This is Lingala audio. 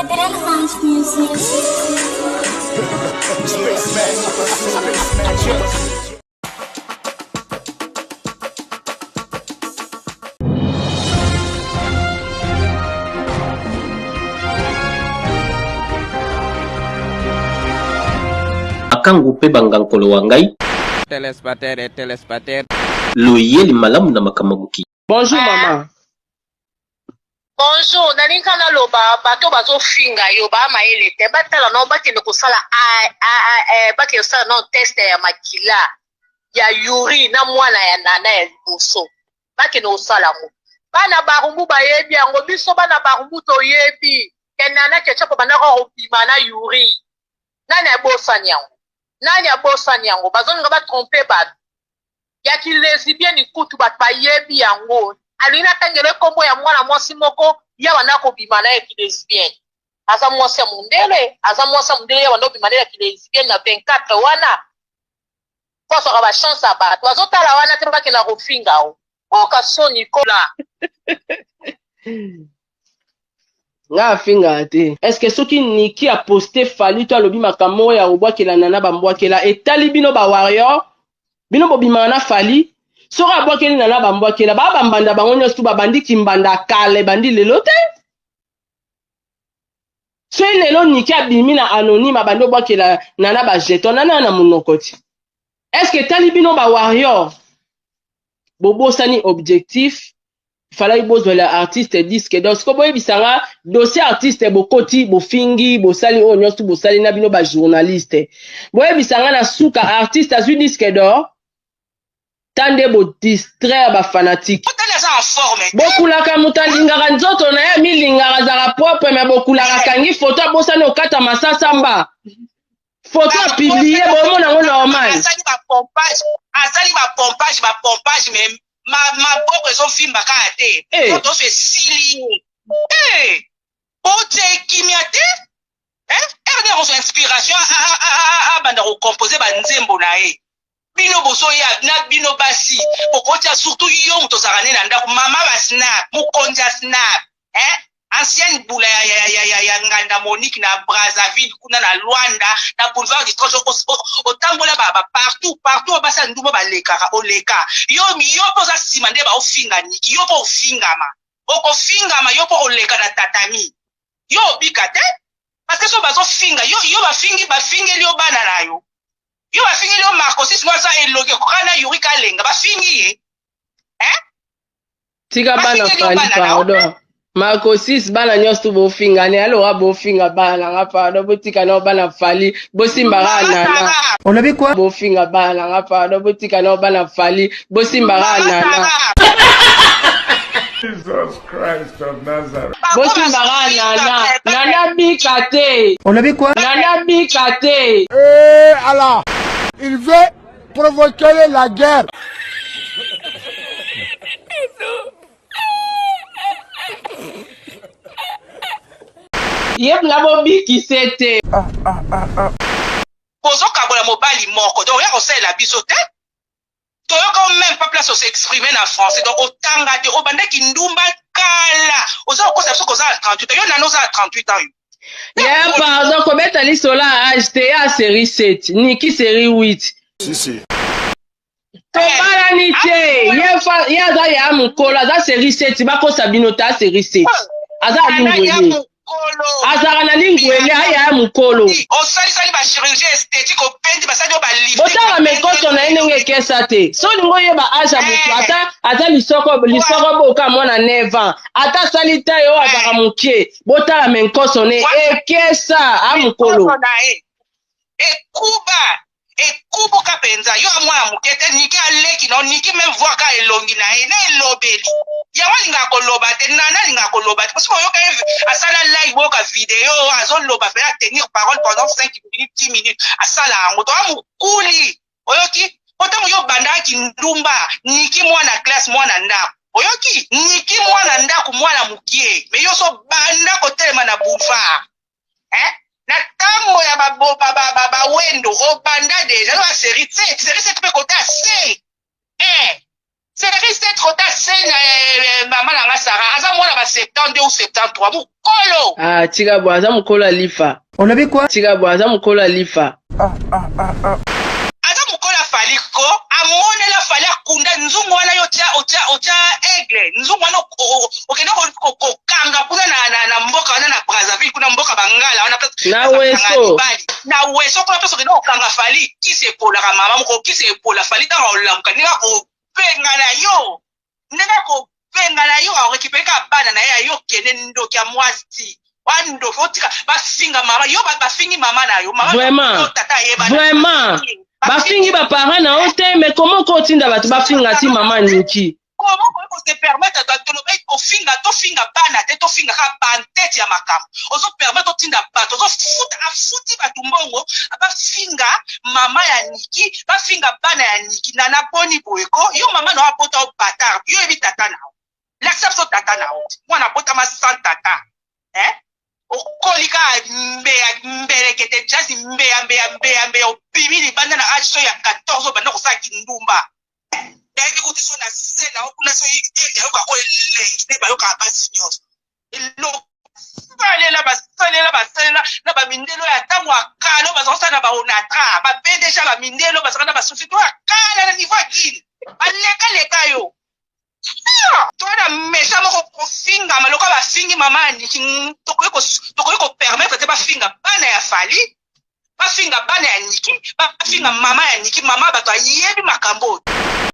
Makangu pe banga Nkolo wa ngai. Telespectateur et telespectateur. Loyeli malamu na makambo ya mokili. Bonjour maman. Bonjour, nalingi kaka naloba bato bazofinga yo ba mayele te, batala nao bakende kosala bakende kosala nao test ya makila ya Yuri na mwana ya Nana ya liboso, bakende kosala yango. Bana Barumbu bayebi yango, biso bana Barumbu toyebi ke Nana Ketchup abandaka kobima na Yuri. Nani abosani yango? Nani abosani yango? Bazolinga ba tromper bato. Ya ki lesbienne kutu bato bayebi yango. Alingi natangela ye kombo ya mwana mwasi moko ye abanda kobima na ye ki lesbienne. Aza mwasi ya mundele, aza mwasi ya mundele ye abanda kobima na ye ya ki lesbienne na 24 wana. Po azwaka ba chance ya bato. Bazotala wana te bakenda kofinga o. Oyoka soni ko. Nga afingaka te. Est ce que soki Nicky a poste Fally to alobi makambo moko ya kobwakela Nana ba mbwakela etali bino ba warrior? Bino bobimaka na Fally? Soki abwakeli Nana ba mbwakela ba ba mbanda bango nionso tout babandi kimbanda kala ebandi lelo te. Soki lelo Nicky abimi na anonyme abandi obwakela Nana ba jeton Nana na munoko ti. Est ce que etali bino ba warrior? Bobosani objectif falaki bozwela artiste disque donc siko boyebisa nga dossier artiste bokoti bofingi bosali oyo nyonso bosali na bino ba journaliste boyebisa nga na suka artiste azwi disque d'or ta nde bodistraire ba fanatique bokulaka moto alingaka nzoto na ye amilingaka azalaka propre me bokulaka akangi foto abosani okata masasamba Photo a publier bomona yango normal. Asali ba pompage, asali ba pompage, ba pompage mais ma maboko ezovimba kaka te. Eh. Nzoto nyonso esili ye. Eh! Botia ye kimia te. Hein? Heure nini akozwa inspiration abanda ko composer ba nzembo na ye. Bino bozoya na bino basi bokotia surtout yo moto ozalaka nde na ndako mama ba snap mokonzi ya snap hein ancienne bula ya, ya, ya, ya, ya nganda Monique na Brazzaville kuna na Luanda na boulevard du 30 otambola ba, ba partout partout basi ya ndumba balekaka oleka yo yo mpe oza nsima nde baofinga niki yo mpe ofingama okofingama yo mpe oleka na tatami yo obika te parce que so bazofinga yo yo bafingi bafingeli yo bana na yo yo bafingeli yo Marcosis ngo aza elongi ekoka na Yuri Kalenga bafingi ye hein Tika bana Fally pardon. Marco 6 bana nyonso tu bofinga ne aloka bofinga bana na nga pardon botika nao bana Fally bosimba kaka nana. Olobi quoi? Bofinga bana na nga pardon botika nao bana Fally bosimba kaka nana. Jesus Christ of Nazareth. Bosimba kaka nana. Nana bika te. Olobi quoi? Nana bika te. Eh Allah, il veut provoquer la guerre. Ye bla bobikise te. Ah, ah, ah, ah. Bozokabola mobali moko donc oya kosalela biso te toyoka meme pas place osexprime na français donc otanga te obandaki ndumba kala oza kokosa biso koza na 38 ans yo nano oza na 38 ans yo Yeah, pardon, kobeta lisolo ya age te ya série 7 niki série 8 Si, si. Tobalani te ye fa ye aza ya mokolo aza série 7 bakosa bino te a série 7 aza ya lingwele azalaka na lingwele aya ya mokolo osalisali ba chirurgie esthétique opendi basali yo ba lift botala mekoso na ye ndenge ekesa te so olingi oyeba age ya motu ata aza lisoko lisoko boka mwana 9 ans ata asali taille oyo azalaka mokie botala menkoso ne ekesa a mokolo ekuba ekubuka penza yo mwana moke te niki aleki na niki meme voir ka elongi na ye na elobeli yango alingaka koloba te nana alingaka koloba te posi boyoka ye asala live boyoka video azoloba mpe atenir parole pendant 5 minutes 10 minutes asala yango toa mokuli oyoki po ntango yo obandaka kindumba niki mwana classe mwana ndako oyoki niki mwana ndako mwana mokie me yo so banda kotelema na boulevard eh? na tango ya ba ba ba ba, ba wendo obanda deja ba série 7 série 7 pe kota C eh. Série c'est trop tard, c'est maman na nga Sarah, aza mwana ba 72 ou 73, mukolo. Ah, tika bo aza mukolo alifa. Olobi quoi? Tika bo aza mukolo alifa. Ah ah ah ah. Aza mukolo afali ko, amonela fali akunda nzungu wana yo tia otia otia aigle, nzungu wana okende kokanga kuna na na, na mboka wana na Brazzaville kuna mboka bangala wana na weso na weso kuna place okende kokanga fali kisi epolaka mama moko kisi epola fali ntango olamuka ndenge akobengana yo ndenge akobengana yo akorekipere kaka bana na ye ayo kende ndoki ya mwasi wa ndoki otika bafinga mama yo bafingi mama na yo mama vraiment tata ayeba vraiment bafingi ba parents na yo te mais comment ko otinda bato bafinga ti mama Niki? Comment koki kose permettre tolobaki kofinga tofinga bana te tofinga kaka bantete ya makambo ozo permettre otinda bato ozofuta afuti bato mbongo bafinga mama ya Niki bafinga bana ya Niki nana boni boye ko yo mama na yo abota yo batard yo oyebi tata na yo lakisa biso tata na yo mwana abotama sans tata eh? Okoli kaka mbeya mbelekete jazz mbeya mbeya mbeya mbeya obimi libanda na age so ya 14 obanda kosala kindumba nayebi kutu so na se na yo kuna so ayokaka ko elengi nde bayokaka basi nyonso eloko basalela basalela basalela na bamindelo ya ntango ya kala oyo bazalaka kosala na baonatra ba pdg ya bamindelo bazalaka na basociété oyo ya kala na niveau ya kini balekaleka yo toza na mesa moko kofingama lokola bafingi mama ya Niki tokoki kopermettre te bafinga bana ya Fali bafinga bana ya Niki bafinga mama ya Niki mama bato ayebi makambo oyo.